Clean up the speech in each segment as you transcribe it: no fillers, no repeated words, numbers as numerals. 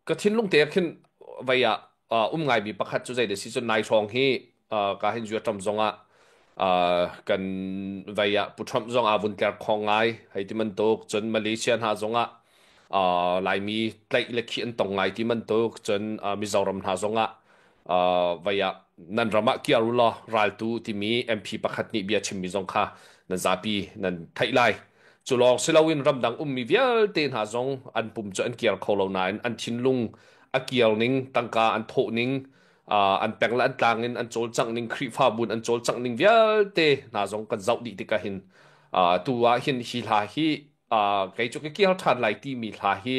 Ka thinlung te ah khin vei ah um ngaimi pakhat cu zei da si cun nai hrawng hi ka hin zuaṭam zongah kan vei ah Pu Trump zong aa vun tler khawng ngai hei ti bantuk cun Malaysia hna zongah Laimi tlaih le khih an tong ngai ti bantuk cun Mizoram hna zongah vei ah nan ram ah kiar u law raltu timi MP pakhat nih bia chimmi zong kha nan zapi nan theih lai. Cu lawng si loin ramdang ummi vialte hna zong an pum cu an kiar kho lo nain an thinlung a kiar ning, tangka an thawh ning, an peng le an tlang in an cawlcangh ning, Khrihfabu in an cawlcangh ning vialte hna zong kan zoh dih tikah hin tu ah hin hi hla hi kei cu ka kiar ṭhan lai timi hla hi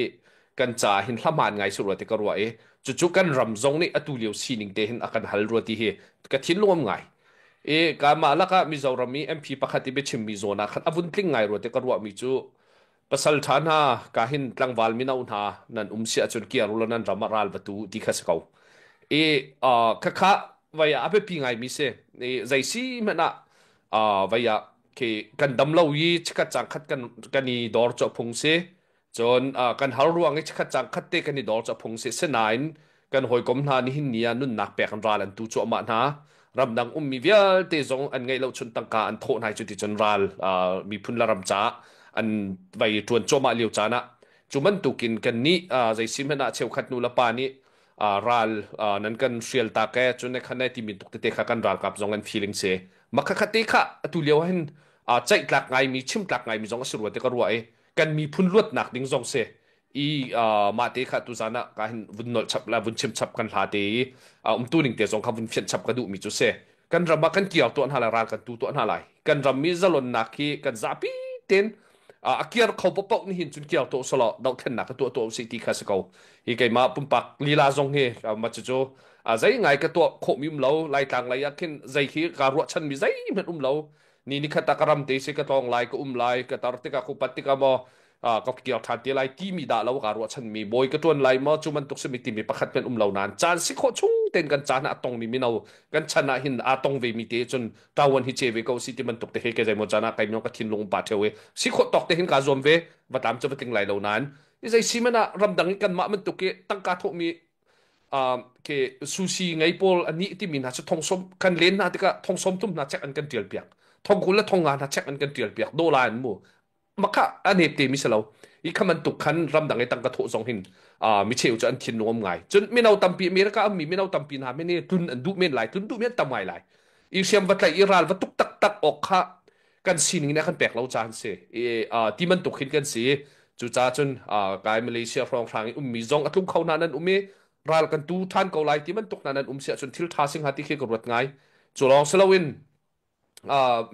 kan caah hin hla hmaan ngai si rua ti ka ruah i cucu kan ram zong nih atu lio sining te hin a kan hal rua ti hi ka thinlung um ngai. I kanmah lakah Mizoram i MP pakhat i biachimmi zawn ah khan a vun tling ngai rua ti ka ruahmi cu pasal ṭha hna ka hin tlangval mino hna nan um si ahcun kiar u law nan ram ah ral va tu ti kha si ko. I khakha vai ah a biapi ngaimi si. I zei si hmanh ah vai ah khi kan dam lo i chikkhat cang khat kan kan i dor cu a phung si. Cun kan har ruang i chikkhat cang khat te kan i dor cu a phung si. Sinain kan hawikom hna nihin ni ah nunnak pek in ral an tu cuahmah hna. Ramdang ummi vialte zong an ngeih lo chun tangka an thawh hna i cuticun ral miphun le ram caah an vai ṭuan cuahmah lio caan ah cu bantukin kannih zei si hmanh ah cheukhat nu le pa nih ral nan kan hrial tak e cun ne khan ne timi tuk tete kha kan ralkap zong an feeling si. Makha te kha atu lio ah hin ceih tlak ngaimi chim tlak ngaimi zong a si rua ti ka ruah i kan miphun luatnak ding zong si i mah te kha tuzan ah ka hin vun nolh chap la vun chim chap kan hla te i umtu ning te zong kha vun fianh chap ka duhmi cu si. Kan ram ah kan kiar tuah hna lai, ral kan tu tuah hna lai. Kan ram mi zalonnak hi kan zapi ten a kiar kho paoh nih hin cun kiar tuah usalaw dohthlennak ka tuah tuah usih ti kha si ko. Hi keimah pumpak lila zong hi ma cucu zei ngai ka tuah khawhmi um lo. Laitlang lei ah khin zei khi kaa ruahchan mi zeihmanh um lo. Ni ni khat ah ka ram te si ka tlawng lai, ka um lai, ka tar tikah ka upat tikah maw ka kir ṭhan te lai timi dah lo kaa ruahchanmi bawi ka ṭuan lai maw cu bantuk simi timi pakhat hmanh um lo nain caan si khawh chung tein kan caan ah a tongmi mino kan chan ah hin aa tong vemi te cun ṭawan hi ce ve ko si ti bantuk te he ke zeimaw caan ah kai ka thinlung pa ṭheo i si khawh tawk te hin kaa zuam ve va tlam cu va tling lai lo nain zei si man ah ramdang i kanmah bantuk i tangka thawhmi ke sushi ngei pawl ani timi hna cu thongsom kan len hna tikah thongsom tum hna check an kan tial piak thongkul le thonga hna check an kan tial piak dola in mu makha a nep te mi si lo i kha bantuk khan ramdang i tangka thawh zong hin mi cheu cu an thinlung um ngai. Cun mino tampi America ammi mino tampi hna men i tlun an duh men lai, tlun duh men tam ngai lai. I hriam va tlaih i ral va tuk taktak awk kha kan sining nih a kan pek lo caan si i ti bantuk hin kan si. Cucaah cun kai Malaysia hrawnghrang i ummi zong a tlung kho hna nan um i ral kan tu ṭhan ko lai ti bantuk hna nan um si ahcun thil ṭha sing ha ti khi ka ruat ngai. Cu lawng si loin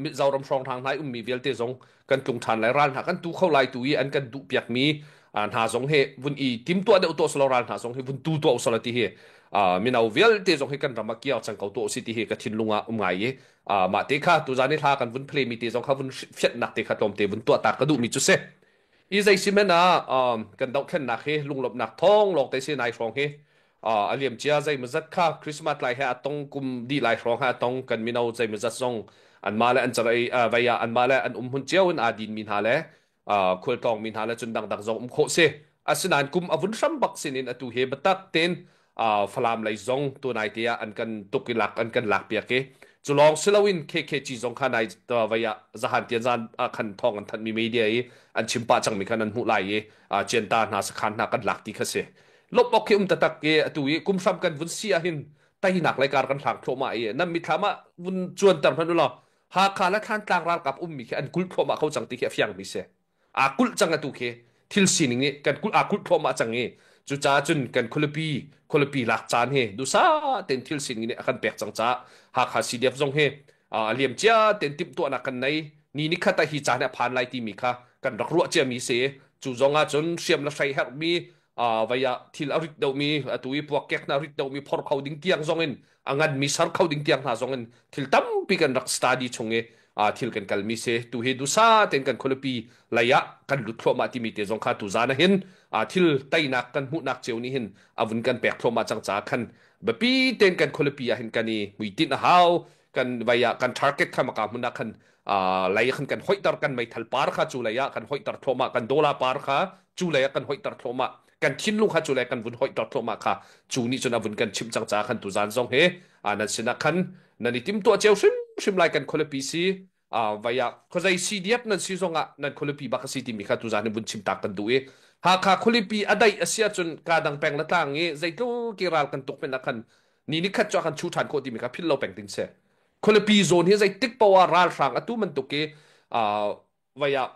Mizoram hrawnghrang hna i ummi vialte zong kan tlung ṭhan lai. Ral hna kan tu kho lai tu i an kan duhpiakmi hna zong hi vun i timtuah deuh tuah selaw ral hna zong hi vun tu tuah usalaw ti hi mino vialte zong hi kan ram ah kiar cang ko tuah usih ti hi ka thinlung ah um ngai i mah te kha tuzan i hla kan vun play mi te zong kha vun fianhnak te kha tlawmte vun tuah ta ka duhmi cu si. I zei si men ah kan dohthlennak hi lunglawmhnak thawng lawng te si nai hrawng hi a liam cia zeimawzat kha Christmas lai he a tong kum dih lai hrawng he a tong kan mino zeimawzat zong anmah le an carei vei ah anmah le an um hmun cio in aa din mi hna le khualtlawng mi hna le cun dangdang zong um khawh si. Asinain kum a vun hram bak sinin atu hi biatak tein Falam lei zong tunai te ah an kan tuk i lak an kan lak piak i cu lawng si loin KKG zong kha nai vei ah zahan tian zan ah khan thawng an thanh mi media i an chim pah cang mi khan an hmuh lai i Cianta hna sakhan hna kan lak ti kha si. Lawmh awk khi um taktak i atu i kum hram kan vun si ah hin teinak lei kar kan hlang thluahmah i nan mithlam ah vun cuanter hmanh u law Hakha le Thlantlang ralkap ummi khi an kulh thluahmah kho cang ti khi a fiangmi si. Aa kulh cang atu khi thil sining nih kan kulh aa kulh thluahmah cang i cucaah cun kan khualipi khualipi lak caan hi duhsah tein thil sining nih a kan pek cang caah Hakha CDF zong hi a liam cia tein timhtuahnak kan nei. Ni nikhat ah hi caan hi a phan lai timi kha kan rak ruah ciami si. Cu zong ah cun hriam le hrei herhmi vei ah thil a rit deuhmi atu i puakkek hna rit deuhmi phor kho ding tiang zong in a nganmi ser kho ding tiang hna zong in thil tampi kan rak study chung i thil kan kalmi si. Tu hi dusa tein kan khualipi lei ah kan lut thluahmah timi te zong kha tu zan ah hin thil teinak kan hmuhnak cio nih hin a vun kan pek thluahmah cang caah khan biapi tein kan khualipi ah hin kan i hmuitinh a hau. Kan vei ah kan target kha maka hmun ah khan lei khan kan hoihter, kan meithal par kha cu lei ah kan hoihter thluahmah, kan dola par kha cu lei ah kan hoihter thluahmah. Kan thinlung kha cu le kan vun hoih tor thluahmah kha cu nih cun a vun kan chimh cang caah khan tuzan zong hi nan sinah khan nan i timtuah cio hrimhrim lai kan khualipi si vai ah khuazei CDF nan si zongah nan khualipi bak a si timi kha tuzan hi vun chim tak kan duh i Hakha khualipi a daih a si ahcun ka dang peng le tlang i zeitluk i ral kan tuk hmenh ah khan ni ni khat cu a kan chu ṭhan khawh timi kha philh lo peng ding si. Khualipi zawn hi zeitik poah ah ralhrang atu bantuk i vai ah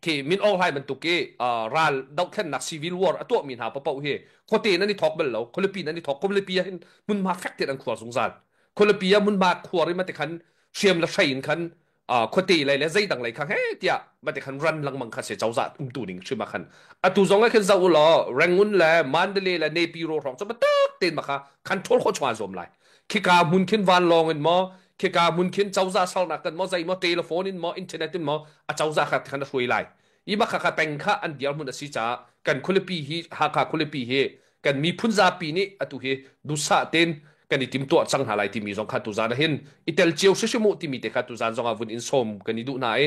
khi Min Aung Hlaing bantuk i ral dohthlennak civil war a tuahmi hna paoh hi khuate nan i thawk bal lo, khualipi nan i thawk. Khualipi ah hin hmunhma fek tein an khuar zungzal. Khualipi ah hmunhma khuar i mate khan hriam le hrei in khan khuate lei le zeidang lei kha he tiah mate khan ran lengmang kha se cozah umtu ning hrim ah khan atu zong ah khin zoh u law Rangoon le Mandalay le Naypyidaw hrawng cu tak tein ma kha khan ṭhawl khawh chung ah zuam lai. Khika hmun khin vanlawng in maw khika hmun khin cozah salnak kan maw zei maw telephone in maw internet in maw a cozah kha khan a hruai lai. I mah kha peng kha an dirhmun a si caah kan khualipi hi Hakha khualipi hi kan miphun zapi nih atu hi duhsah tein kan i timtuah cang hna lai timi zong kha tuzan ah hin i tel cio hrimhrim u timi te kha tuzan zong ah vun in sawm kan i duh hna i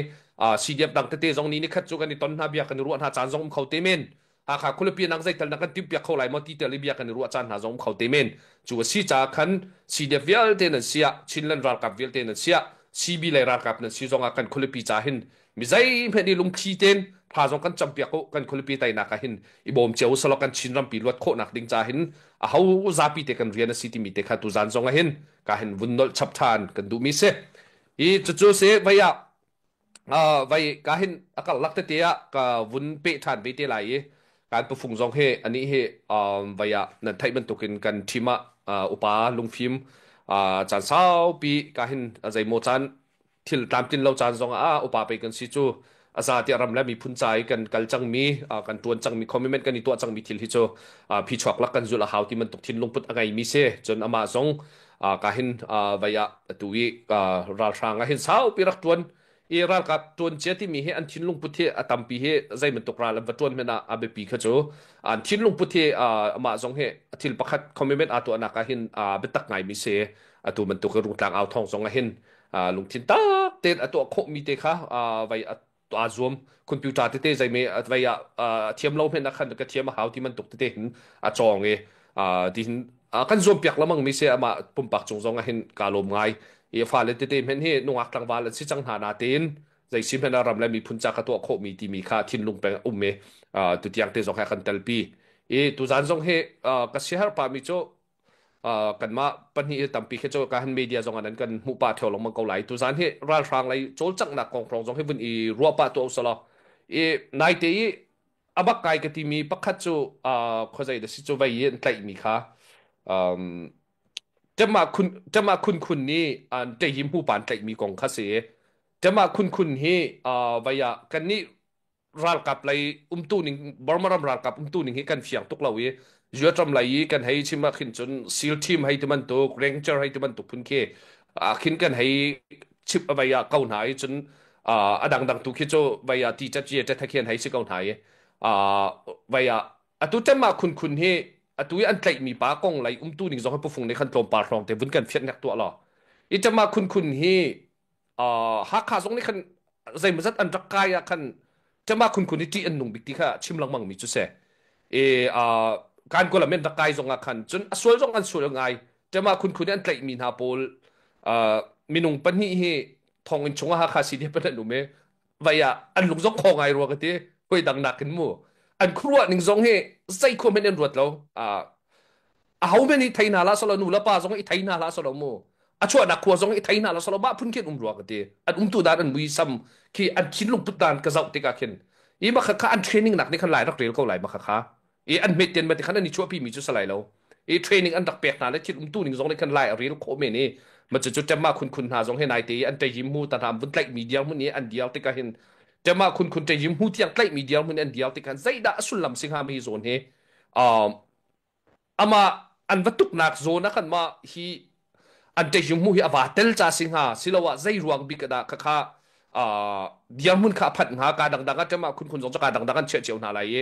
CDF dang tete zong ni ni khat cu kan i ton hna bia kan i ruah hna caan zong um kho te men. Hakha khualipi nang zeital na kan timhpiak kho lai maw ti tel i bia kan i ruah caan hna zong um kho te men. Cu a si caah khan CDF vialte nan siah Chinland ralkap vialte nan siah CB lei ralkap nan si zongah kan khualipi ca hin mi zeihmanh i lungthli tein thla zong kan campiak u. Kan khualipi teinak ah hin i bawm cio usalaw kan Chin rampi luat khawhnak ding ca hin a ho zapi te kan rian a si timi te kha tuzan zong ah hin ka hin vun nolh chap ṭhan kan duhmi si. I cucu si vei ah vai ka hin a karlak tete ah ka vun peh ṭhan ve te lai i kan pufung zong hi anih hi vai ah nan theih bantukin kan team ah upa lungfim caan saupi ka hin zeimaw caan thil tlamtlin lo caan zong ah upa pei kan si cu a za tiah ram le miphun ca i kan kal cangmi kan tuan cangmi commitment kan i tuah cangmi thil hi cu phichuak lak kan zulh a hau ti bantuk thinlung put a ngeimi si. Cun amah zong ka hin vai ah atu i ralhrang ah hin saupi rak tuan i ralkap tuan cia timi hi an thinlung put hi a tampi hi zei bantuk ral an va tuan hmanh ah a biapi kha cu an thinlung put hi amah zong hi thil pakhat commitment aa tuahnak ah hin biatak ngaimi si. Atu bantuk rungtlang au thawng zong ah hin lungthin tak tein a tuah khawhmi te kha vai aa zuam. Computer tete zeime vai ah a thiam lo hmenh ah khan ka thiam a hau ti bantuk tete hin a cawng i ti hin kan zuam piak lamang mi si. Amah pumpak cung zong ah hin ka lawm ngai i fale tete hmenh hi nungak tlangval an si cang hna na tein zei si hmenh ah ram le miphun ca ka tuah khawhmi timi kha thinlung peng um i tutiang te zong he kan telpi i tuzan zong hi ka siaherh pah mi cu kanmah pahnih hi tampi khi cu ka han media zong ah nan kan hmuh pah theo lengmang ko lai. Tuzan hi ralhrang lei cawlcanghnak kong hrawng zong hi vun i ruah pah tuah usalaw. I naite i abak kai ka timi pakhat cu khuazei da si cu vei i an tlaihmi kha um, ṭema khun ṭema khun khun nih an ṭehim hu pa an tlaihmi kong kha si. Ṭema khun khun hi vei ah kannih ralkap lei umtu ning Burma ram ralkap umtu ning hi kan fiang tuk lo i US ram lei i kan hei chim ah khin cun SEAL team hei ti bantuk Ranger hei ti bantuk phun khi ah khin kan hei chip vai ah ko hna i cun a dangdang tu khi cu vai ah ti chat tet khian hei si ko hna i vai ah atu tem ah khun khun hi atu i an tlaihmi pa kong lei umtu ning zong hi pufung nih khan tlawmpal hrawng te vun kan fiat nek tuah law i tem ah khun khun hi Hakha zong nih khan zeimawzat an rak kai ah khan ṭama khunkhun i ṭih an nung bik ti kha chim lengmang mi cu si. I kan kawl ah rak kai zong ah khan cun a sual zong an sual ngai. Ṭama khunkhun i an tlaihmi hna pawl minung pahnih hi thonginn chungah Hakha city pan an um i vai ah an lung zong khaw ngai rua ka ti. Hoi dang nakin mu an khuaruah ning zong hi zei khua hmanh an ruat lo. Aho men i thei hna la solo nu le pa zong i thei hna la solo mu a chuahnak khua zong i thei hna la solo mah phun khin um rua ka ti. An umtu dan an muisam khi an thinlung put dan ka zoh tikah khin i makha kha an training nak nih khan lai rak rel ko lai makha kha i an hmet ten ma ti khan an i chuahpi mi cu salai lo i training an rak pek hna le thil umtu ning zong nih khan lai a rel khawh men i ma cu cu temma khun khun hna zong he nai te i an ṭeihim mu ta hna vun tlaih mi diar mun i an diar tikah hin temma khun khun ṭeihim hu tiang tlaih mi diar mun an diar tikah zeidah a sullam si hnga mi zawn hi um amah an va tuknak zawn ah khan mah hi an ṭehyung hi a vaa tel ca si hnga siloah zei ruang bik dah khakha dirhmun kha a phanh hnga ka dangdang ah ṭem ah khunkhun zong cu ka dangdang an chiah cio hna lai i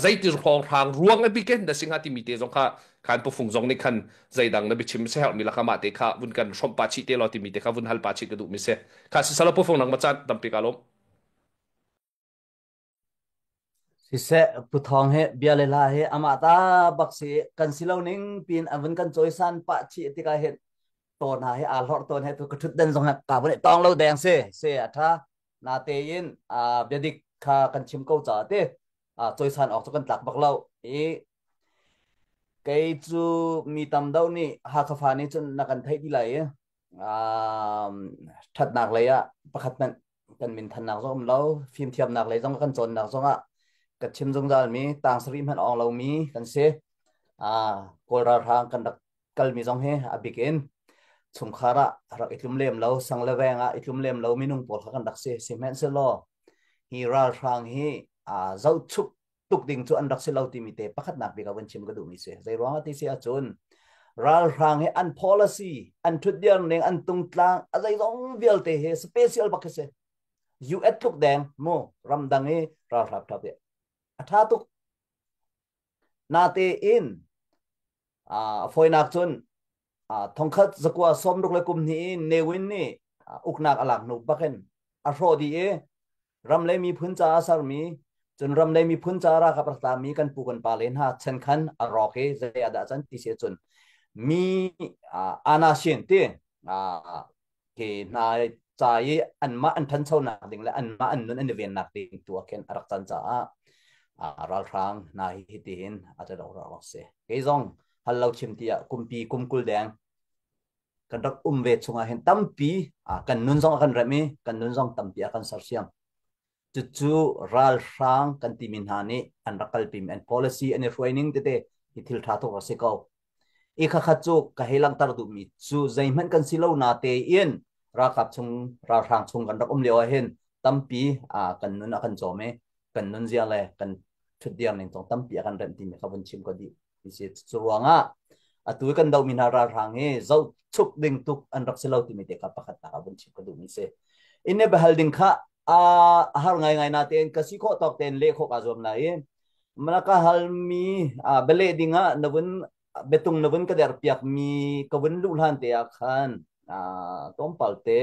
zeiti hrawnghrang ruang a bik in da si hnga timi te zong kha khan pufung zong nih khan zeidang na biachim se herhmi lakah mah te kha vun kan hrawmh pa chih te law timi te kha vun hal pa chih ka duh mi si kha si salo pufung nang ma caan tampi ka lawm. Si. Siseh, Pu Thawng he bia le hla he amah ta bak si kan si lo ning pin a vun kan cawisan pah chih tikah hin tawn ha he aa hlorh tawn he tu ka thut den zong he ka vun tong lo deng si si a tha na te in biadik kha kan chim ko ca te cawisan awk cu kan tlak bak lo i kei cu mi tam deuh nih Hakha fa nih cun na kan theih ti lai i ṭhatnak lei ah pakhat hmanh kan minthannak zong um lo fimthiamnak lei zong kan cawnnak zong ah ka chim zungzal mi tang sarih hmanh awng lomi kan si. Kawl ralhrang kan rak kalmi zong hi a bik in chungkhar ah rak i tlum lem lo sang le veng ah i tlum lem lo minung pawl kha kan rak si. Sihmanhsehlaw hi ralhrang hi zohchuk tuk ding cu an rak si lo timi te pakhatnak bik ah vun chim ka duhmi si. Zei ruangah ti si ahcun ralhrang hi an policy, an thutdir ning, an tungtlang, a zeizong vialte hi special bak khi si. US tluk deng mu ramdang i ralhrang tha a tha tuk. Natein a fawinak cun thongkhat zakua sawmruk le kum hnih i Ne Win nih uknak a lak hnu bakin a hrawh dih i ram le miphun caah sermi cun ram le miphun caah ralkap rak tlami kan pu kan pa le hna chan khan a rawk i zei ah dah can ti si cun mi anashin ti ke hna ca i anmah an ṭhanchonak ding le anmah an nun an i vennak ding tu ah khin a rak can caah ralhrang hna hi tihin a ṭe rawk si. Kei zong hal lo chim tiah kumpi kum 20 deng kan rak um ve chungah hin tampi kan nun zong a kan remh i kan nun zong tampi a kan sersiam. Cucu ralhrang kan timi hna nih an rak kalpimi an policy an i hruaining tete hi thil ṭha tuk a si ko. I khakhat cu ka hei langhter duhmi cu zeihmanh kan si lo na tein ralkap chung ralhrang chung kan rak um lio ah hin tampi kan nun a kan cawm i kan nun zia le kan ṭhutdir ning zong tampi a kan remh timi kha vun chim ko dih. Ti cu ruangah atu kan dohmi hna ralhrang hi zohchuk ding tuk an rak si lo timi te kha pakhat nak ah vun chim ka duhmi si. Inn i hal ding kha a har ngaingai na tein ka si khawh tawk tein leh khawh kaa zuam lai i mana ka halmi bialeh ding ah na vun biatung na vun ka der piak mi ka vun luh hlan te ah khan tlawmpal te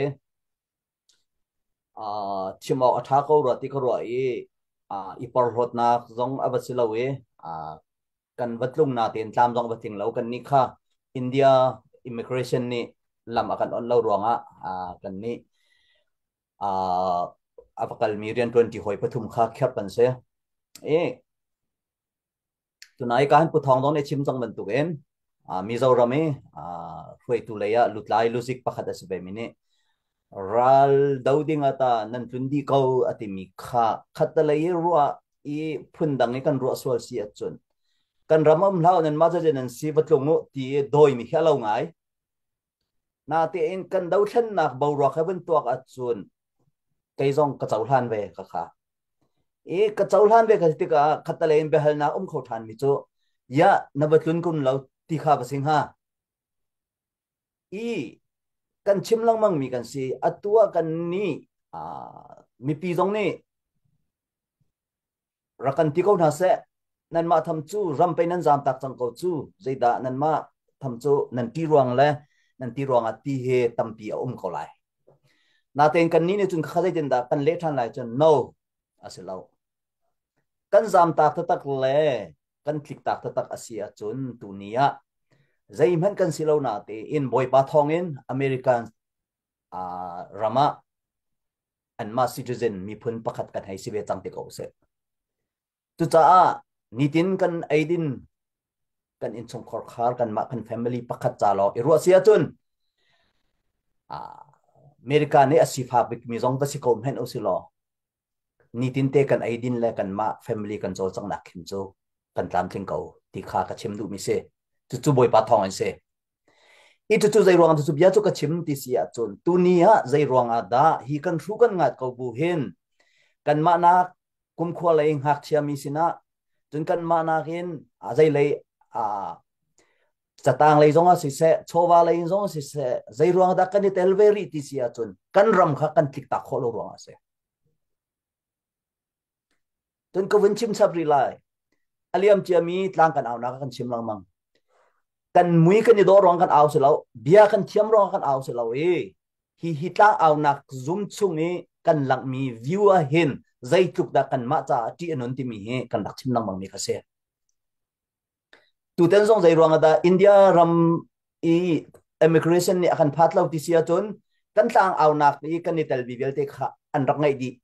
chim awk a ṭha ko rua ti ka ruah i i porhlawtnak zong a va si lo i kan va tlung natein tlam zong a va tling lo. Kan nih kha India immigration nih lam a kan onh lo ruangah kan nih a va kalmi rianṭuanṭi hawi pathum kha kherh kan si. I Tunai ka han Pu Thawng Dawng nih a chim cang bantukin Mizoram i hruaitu lei ah lutlai luzik pakhat a si ve mi nih ral do ding ah ta nan tlun dih ko a timi kha khattelei i ruah i phundang i kan ruah sual si ahcun kan ram um hlah nan mah zeizei nan si va tlung u ti i dawimi khi a lo ngai. Natein kan dothlennak boruak he vun tuak ahcun kei zong ka cohlan ve ka kha. I ka cohlan ve ka tikah khattelei in biahalnak um kho ṭhan mi cu ya na va tlun kun lo ti kha va si hnga. I kan chim lengmang mi kan si. Atu ah kan nih mipi zong nih rak kan ti ko hna seh. Nanmah tham cu ram pei nan zaam tak cang ko cu. Zeidah nanmah tham cu nan ti ruang le nan ti ruangah ti he tampi a um ko lai. Natein kan nih nih cun kha zeitindah kan leh ṭhan lai cun no a si lo. Kan zaamtak taktak le kan tliktak taktak a si ahcun tuni ah zeihmanh kan si lo natein Bawipa thawngin American ram ah anmah citizen miphun pakhat kan hei si ve cang te ko seh. Cucaah nitin kan eidin kan innchungkhar khar kanmah kan family pakhat ca lawng i ruah si ahcun America nih a sifak bikmi zong va si ko hmenh u si law nitin te kan eidin le kanmah family kan cawlcanghnak khin cu kan tlamtling ko ti kha ka chim duhmi si. Cucu Bawipa thawng in si. I cucu zei ruang cucu bia cu ka chim ti si ahcun tuni ah zei ruang ah dah hi kan hru kan ngat ko bu hin kanmah nak kumkhua lei ngakchia mi sinah cun kanmah nakin zei lei catang lei zong ah siseh chawva lei zong ah siseh zei ruang dah kan i tel ve rih ti si ahcun kan ram kha kan tlik tak khawh lo ruang ah si. Cun ka vun chim chap rih lai. A liam ciami tlang kan aunak kan chim lengmang. Kan mui kan i dawh ruang kan au si lo, bia kan thiam ruang kan au si lo i hi hi tlang aunak zum chung i kan langhmi view ah hin Zeitluk dah kanmah caah ṭih a nun timi hi kan rak chim lengmang mi kha si. Tutan zong zei ruang ah dah India ram i immigration nih a kan phat lo ti si ahcun kan tlang aunak i kan i telmi vialte kha an rak ngaih dih.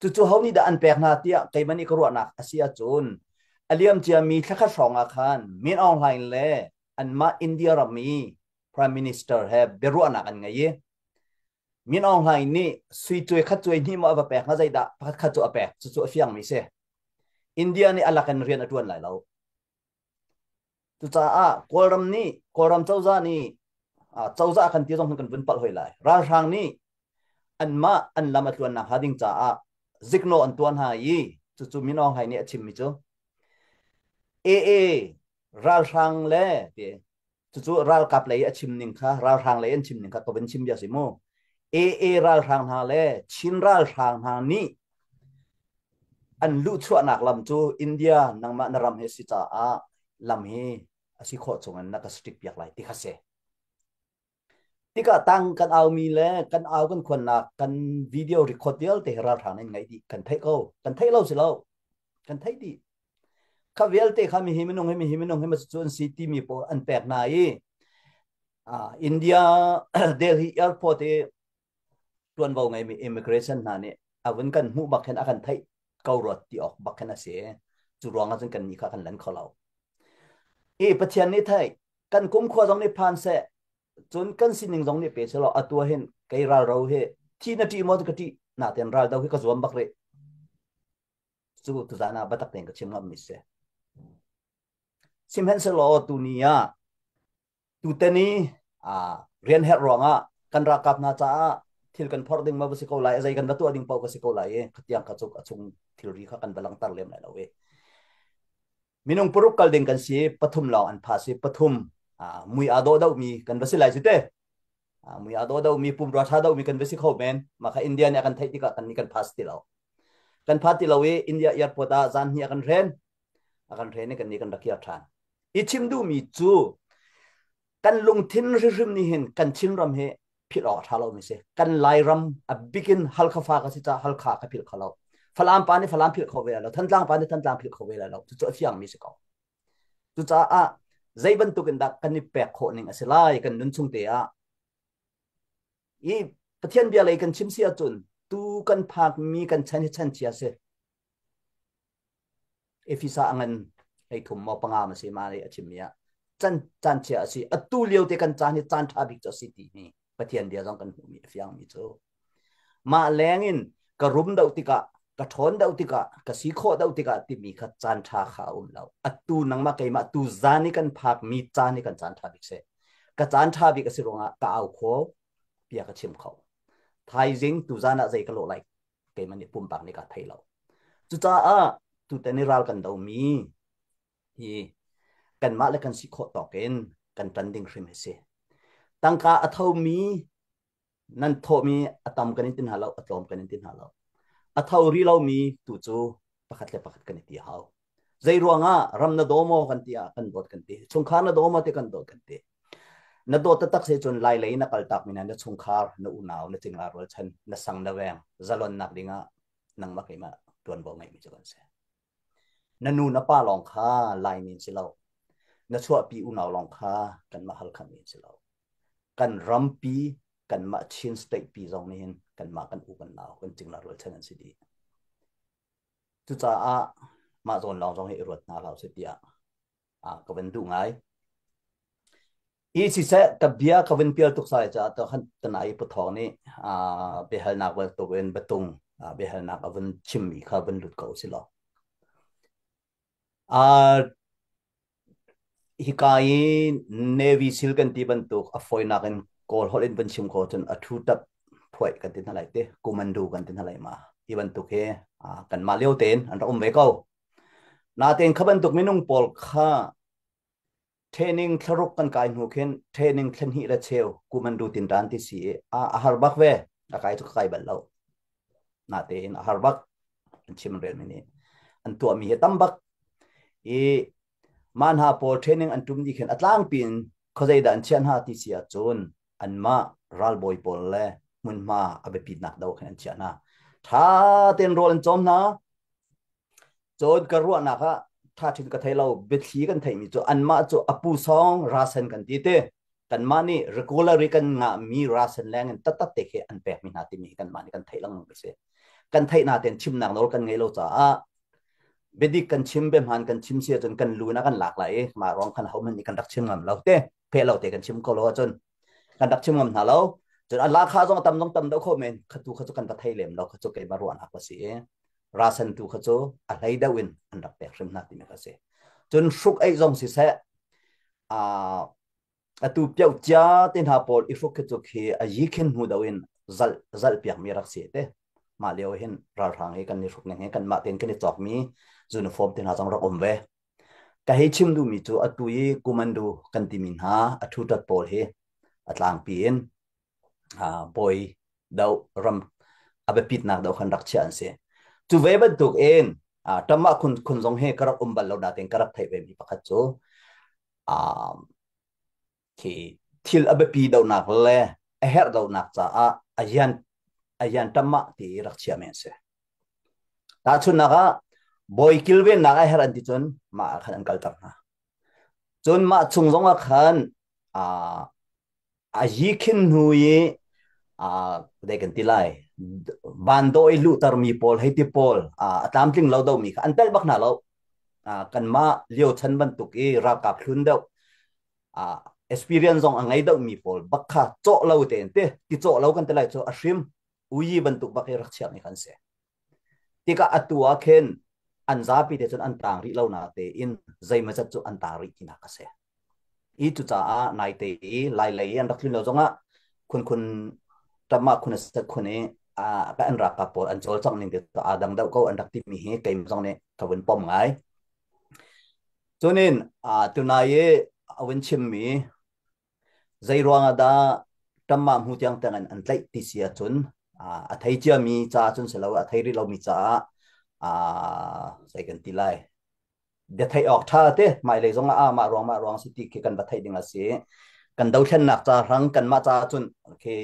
Cucu ho nih dah an pek hna tiah keimah nih ka ruahnak a si ahcun a liam ciami thlakhat hrawng ah khan Min Aung Hlaing le anmah India ram i Prime Minister he biaruahnak an ngei i Min Aung Hlaing nih sui cuai khat cuai hnih maw a va pek hnga zeidah pakhat khat cu a pek cucu a fiangmi si. India nih a lakin rian a ṭuan lai lo. Cucaah Kawlram nih Kawlram cozah nih cozah kan ti zong kan vun palh hoi lai. Ralhrang nih anmah an lam a tluannak hnga ding caah ziknawh an tuah hna i cucu Min Aung Hlaing nih a chimmi cu AA ralhrang le ti cucu ralkap lei a chim ning kha ralhrang lei an chim ning kha ka vun chim bia si mu. AA ralhrang hna le Chin ralhrang hna nih an luhchuahnak lam cu India nangmah na ram he si caah lam hi a si khawh chungin na ka strict piak lai ti kha si. Tikah tang kan aumi le kan au kan khuannak kan video record vialte hi ralhrang in ngaih dih kan theih ko. Kan theih lo si lo. Kan theih dih. Kha vialte kha mi hi minung hi mi hi minung hi ma cu an si timi pawl an pek hna i India Delhi airport i tuanvo ngeimi immigration hna nih a vun kan hmuh bak hin a kan theih ko ruat ti awk bak khin a si. Cu ruang ah cun kan nih kha kan lan kho lo. I Pathian nih theih kan kumkhua zong nih phan seh cun kan sining zong nih pe selaw atu hin kei ralro hi thi na ṭih maw ka ṭih natein raldo hi ka zuam bak rih. Cu tuzan ah biatak tein ka chim ngam mi si. Sihmanhsehlaw tuni ah Tutan i rian herh ruangah kan ralkap hna caah thil kan phorh ding ma va si ko lai, a zei kan va tuah ding paoh ka si ko lai i khatiang kha cu a chung thilri kha kan va langhter lem lai lo i minung paruk kal ding kan si pathum lawng an pha si pathum mui aa dawh deuhmi kan va si lai si te mui aa dawh deuhmi pumrua ṭha deuhmi kan va si kho men mah kha India nih a kan theih tikah kan nih kan phas ti lo kan pha ti lo i India airport ah zan hnih a kan hren a kan hren i kan nih kan rak kir ṭhan I chim duhmi cu kan lungthin hrimhrim nih hin kan Chinram hi philh awk a ṭha lomi si. Kan Lairam a bikin Halkha fa ka si caah Halkha ka philh kho lo. Falam pa nih Falam philh kho ve lai lo. Thantlang pa nih Thantlang philh kho ve lai lo. Cucu a fiangmi si ko. Cucaah zei bantuk in dah kan i pek khawh ning a si lai kan nun chung te ah. I Pathian bia lei kan chim si ahcun tu kan phakmi kan chan hi chan chia si. Efesa a ngan hleithum maw panga ma si ma nih a chimmi ah can caan chia a si atu lio te kan caan hi caan ṭha bik cu a si ti hi Pathian bia zong kan hmuhmi a fiangmi cu mah leng in ka rum deuh tikah ka ṭhawn deuh tikah ka si khawh deuh tikah timi kha caan ṭha kha a um lo atu nangmah keimah tu zan i kan phakmi caan hi kan caan ṭha bik si ka caan ṭha bik a si ruangah ka au kho bia ka chim kho thaizing tu zan ah zei ka lawh lai keimah nih pumpak nih ka thei lo. Cucaah tutan i ral kan domi hi kanmah le kan si khawh tawk in kan ṭan ding hrim hi si. Tangka a thomi nan thawhmi a tam kan in ti hna lo, a tlawm kan in ti hna lo. A tho rih lomi tu cu pakhat le pakhat kan i ti hau. Zei ruangah ram na daw maw kan ti ah kan dawt kan ti. Chungkhar na daw maw ti kan dawt kan ti. Na dawt taktak se cun lai lei na kal tak mi na chungkhar, na unau, na cingla rualchan, na sang na veng, zalonnak dingah nangmah keimah tuanvo ngeimi cu kan si. Na nu na pa lawng kha lai min si lo. Na chuahpi unau lawng kha kanmah Halkha min si lo. Kan rampi kanmah Chin state pi zong nih hin kanmah kan u kan nau kan cingla rualchan an si dih. Cucaah mah zawn lawng zong hi i ruat hna hlah usih tiah ka van duh ngai. Hi siseh ka bia ka van pial tuk sai caah to khan tanai pathawng nih biahalnak bantuk in biatung biahalnak a vun chimmi kha vun lut ko si law. Hika i Navy SEAL kan ti bantuk a fawinak in Kawl holh in van chim ko cun a thu tap phuai kan ti hna lai te kumando kan ti hna lai ma hi bantuk hi kanmah lio tein an rak um ve ko. Natein kha bantuk minung pawl kha training thlaruk kan kai hnu khin training thla le cheu kumando tin tan ti si i a har bak ve a kai cu ka kai bal lo. Natein a har bak an chim rel mi nih an tuahmi hi tam bak i mah hna pawl training an tum dih khin a tlangpi in khuazei dah an chiah hna ti si ahcun anmah ralbawi pawl le hmunhma a biapitnak do khin an chiah hna. Tha tein rawl an cawm hna. Cun ka ruahnak ah tha thin ka thei lo. Biathli kan theihmi cu anmah cu apu sawng rasen kan ti te. Kanmah nih regular i kan ngahmi rasen leng in taktak te khi an pekmi hna timi hi kanmah nih kan theih lengmang a si. Kan theih na tein chimnak nawl kan ngei lo caah biadik kan chim biahmaan kan chim si ahcun kan lu in a kan lak lai i mah ruang khan hohmanh nih kan rak chim ngam lo te pheh lo te kan chim ko lo ahcun kan rak chim ngam hna lo. Cun a lakha zong a tam zong tam deuh kho men khatu kha cu kan va thei lem lo kha cu keimah ruahnak a si i rasen tu kha cu a hlei deuh in an rak pek hrim hna timi kha si. Cun hruk eih zong siseh atu pioh cia te hna pawl i hruk khi cu khi a yi khin hnu deuh in zalh zalh piakmi rak si te. Mah lio hin ralhrang hi kan i hruk ning hi kanmah tein kan i cawkmi uniform te hna zong rak um ve. Ka hei chim duhmi cu atu i kumando kan timi hna a ṭhuṭat pawl hi a tlangpi in bawi doh ram a biapitnak doh khan rak chiah an si. Cu ve bantuk in ṭamah khun khun zong hi ka rak um bal lo natein ka rak theih vemi pakhat cu khi thil a biapi dohnak le a herh dohnak caah a yan a yan ṭamah ti rak chiahmi an si. Tahchunhnak ah bawi kilvennak a herh an ti cun mah ah khan an kalter hna. Cun mah chung zong ah khan a yi khin hnu i dei kan ti lai van dawh i luhtermi pawl hei ti pawl a tlamtling lo domi kha an telh bak hna lo. Kanmah lio chan bantuk i ralkap hlun deuh experience zong a ngei deuhmi pawl bak kha cawh lo tein te ti cawh lo kan ti lai cu a hrim uyi bantuk bak i rak chiahmi kha an si. Tikah atu ah khin an zapi te cun an tang rih lo na tein zeimawzat cu an tang rih tinak a si. I cucaah naite i Lailei i an rak tlun lo zongah khunkhun ṭamah khun a set khun i an ralkap pawl an cawlcangh ning te aa dang deuh ko an rak timi hi keimah zong nih ka vun pom ngai. Cunin tunai i a vun chimmi Zei ruangah dah ṭamah hmu tiang tiang in an tlaih ti si ahcun a thei ciami caah cun si lo a thei rih lomi caah zei kan ti lai bia theih awk ṭha te hmailei zong ah mah ruang mah ruang si ti khi kan va theih ding a si. Kan dothlennak ca hrang kanmah caah cun khi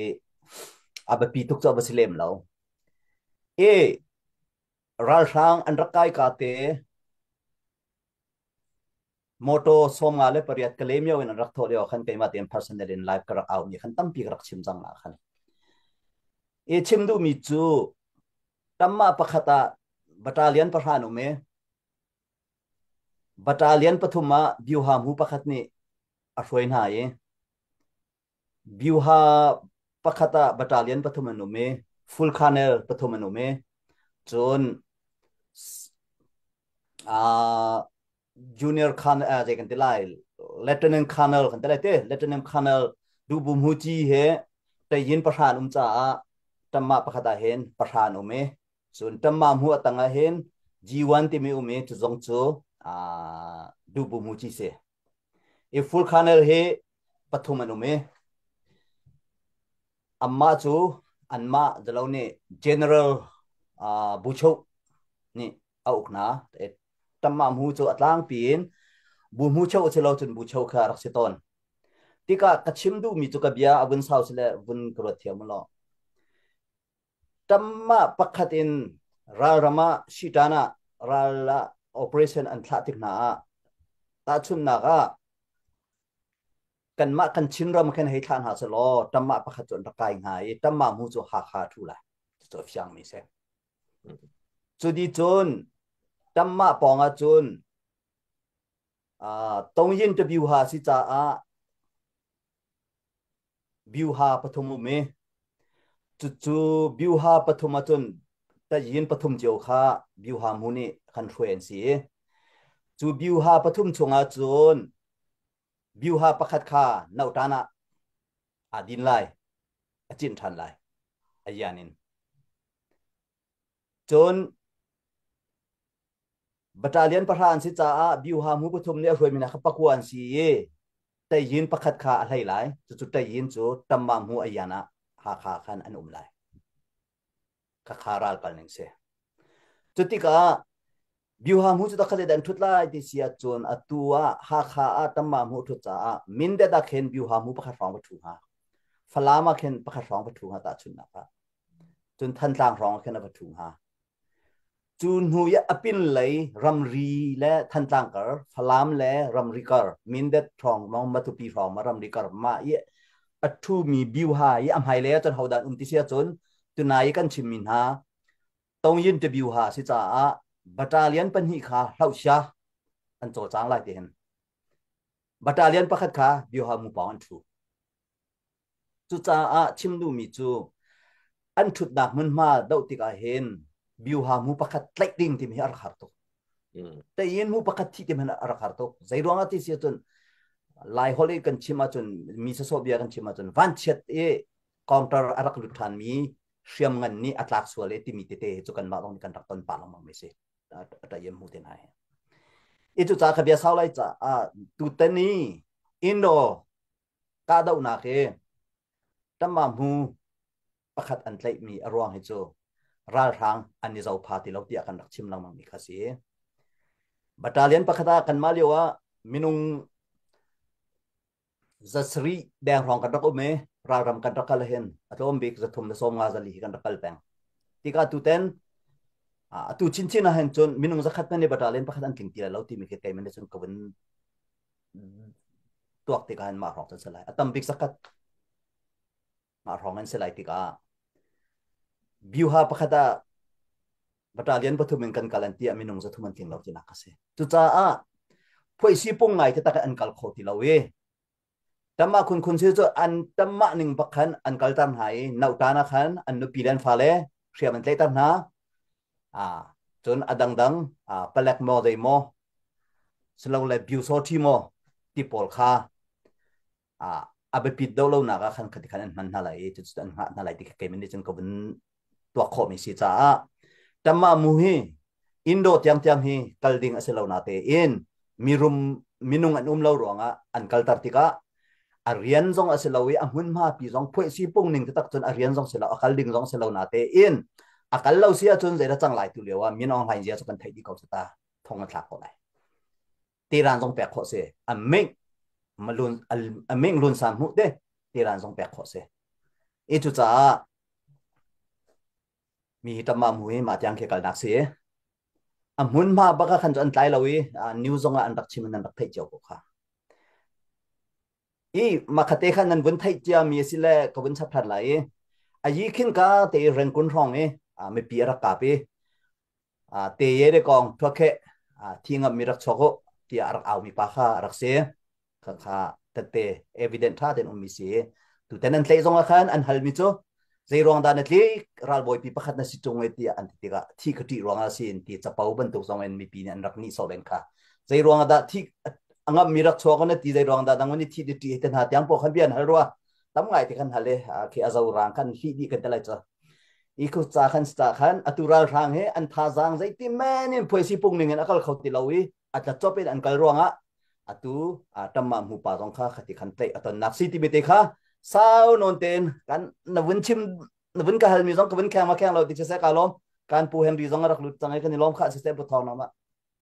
a biapi tuk cu a va si lem lo. I ralhrang an rak kai ka te Motor 58 Kalaymyo in an rak thawh lio khan keimah tein personal in live ka rak au mi khan tampi ka rak chim cang la khan. I chim duhmi cu tamma pakhat ah battalion pahra an um i battalion pathum ah Byuha mu pakhat nih a hruai hna i Byuha pakhat ah battalion pathum an um i full colonel pathum an um i cun junior colonel zei kan ti lai lieutenant colonel kan ti lai te lieutenant colonel dubu muci he tayin pahra an um caah tamma pakhat ah hin pahra an um i cun tamma mu atang ah hin G1 timi um i cu zong cu dubu muci si i full colonel hi pathum an um i Anmah cu anmah zalo nih General Buchuk nih a uk hna. Tamah mu cu a tlangpi in bu mu cheu si lo cun bu cheu kha a rak si tawn. Tikah ka chim duhmi cu ka bia a vun sau sile vun ka ruat thiam law. Tamah pakhat in ralram ah Shitan ah ral ah operation an thlah tik hna ah tahchunhnak ah kanmah kan Chinram khin hei thlah hna selaw ṭamah pakhat cu an rak kai hnga i ṭamah mu cu Hakha ṭhu lai cu a fiangmi si. Cu di cun ṭamah pawng ah cun Tongyin Tabyuha si caah Byuha pathum um i cucu Byuha pathum ahcun tayin pathum cio kha Byuha mu nih khan hruai an si i cu Byuha pathum chungah cun Byuha pakhat kha nauṭan ah aa din lai, a cinh ṭhan lai, a yan in. Cun battalion pahra an si caah Byuha mu pathum nih a hruaimi hna kha pakua an si i Tayin pakhat kha a hlei lai. Cucu Tayin cu Tamma mu a yan ah Hakha khan an um lai. Khakha ral kal ning si. Cutikah Byuha hmu cu takhat an ṭhut lai ti si ahcun atu ah Hakha ah Tamma hmu ṭhut caah Mindat ah khin Byuha hmu pakhat hrawng va ṭhu hnga. Falam ah khin pakhat hrawng va ṭhu hnga tahchunhnak ah. Cun Thantlang hrawng ah khin a va ṭhu hnga. Cu hnu i a pinlei ramri le Thantlang kar, Falam le ramri kar, Mindat hrawng mong Matupi hrawng ma ramri kar ma i a ṭhumi biuha i a hmailei ahcun hodah an um ti si ahcun tunai i kan chimmi hna Tongyin te biuha si caah battalion pahnih kha hlohsia an cawlcang lai ti hin. Battalion pakhat kha biuha mu pawng an ṭhu. Cucaah chim duhmi cu an ṭhutnak hmunhma doh tikah hin biuha mu pakhat tlaih ding timi hi a rak har tuk. Teiin mu pakhat thih timi a rak har tuk. Zei ruangah ti si ahcun Lai holh i kan chim ahcun mi sawsawh bia kan chim ahcun vanchiat i counter a rak lut ṭhanmi hriam ngan nih a tlak sual i timi tete hi cu kanmah zong nih kan rak ton pah lengmang mi si. A ṭaiem mu te hna hi. I cucaah ka bia sau lai caah tutan i Indo kahdohnak hi Ṭamah hmu pakhat an tlaihmi a ruang hi cu ralhrang an i zopha ti lo tiah kan rak chim lengmangmi kha si. Battalion pakhat ah kanmah lio ah minung 700 deng hrawng kan rak um i ralram kan rak kal hin a tlawm bik 350 400 hi kan rak kal peng. Tikah tuten atu chinchin ah hin cun minung 100 men i battalion pakhat an tling ti lai lo timi khi keimah nih cun ka vun tuak tikah hin mah hrawng cun si lai. A tam bik zakhat mah hrawng in si lai tikah biuha pakhat ah battalion pathum in kan kal an ti ah minung 300 an tling lo tinak a si. Cucaah phuaisi pung ngai te tak an kal kho ti lo i tamah khun khun si cu an tamah ning bak khan an kalter hna i nautan ah khan an nupi le an fale hriam an tlaihter hna. Cun a dangdang palek maw zei maw silole byusawṭhi maw ti pawl kha a biapit deuh lonak ah khan khati khan an hman hna lai i cucu an hngah hna lai ti kha keimah nih cun ka vun tuak khawhmi si caah tamah mu hi Indo tiangtiang hi kal ding a si lo natein mirum minung an um lo ruangah an kalter tikah a rian zong a si lo i a hmunhma pi zong phuaisi pung ning taktak cun a rian zong si lo a kal ding zong si lo natein a kal lo si ahcun zeidah cang lai tu lio ah Min Aung Hlaing zia cu kan theih dih ko cu ta thong an thlak ko lai tiran zong pek khawh si a ming malun a ming lun san hmuh te tiran zong pek khawh si i cu caah mi hi tamma mu hi ma tiang khi kalnak si a hmunhma baka khan cu an tlai lo i news zong ah an rak chim in an rak theih cio ko kha i makhate khan nan vun theih cia mi si le ka vun chap than lai i a yi khin ka te rengkun hrawng i mipi a rak kap i te ye de kong thuakhe thi ngam mi rak chok u tiah a rak au mi pa kha a rak si. Kha kha tette evident tha ten ummi si. Tuten an tlaih zong ah khan an halmi cu zei ruang dah na tlik ralbawipi pakhat na si tung e tiah an ti tikah thi ka ṭih ruangah si in ti capo bantuk zong in mipi nih an rak nihsawh len kha. Zei ruang dah thi a ngammi rak chuak na ti zei ruang dah dang ni thi di ṭih te hna tiang pawl khan bia an hal rua. Tam ngai te khan hal e khi a zo rang khan hlih dih kan te lai cu. I khu ca khan sta khan atu ralhrang he an thazaang zeiti men in phuaisi pung ning in a kal kho ti lo i a tla cop in an kal ruangah atu tamma mu pa zong kha khati khan tlaih a tonnak si ti te kha sau non ten kan na vun chim na vun ka hal mi zong ka vun kheng ma kheng lo ti se ka lom kan pu Henry zong a rak lut cang i kan i lom kha se se pu thong na ma.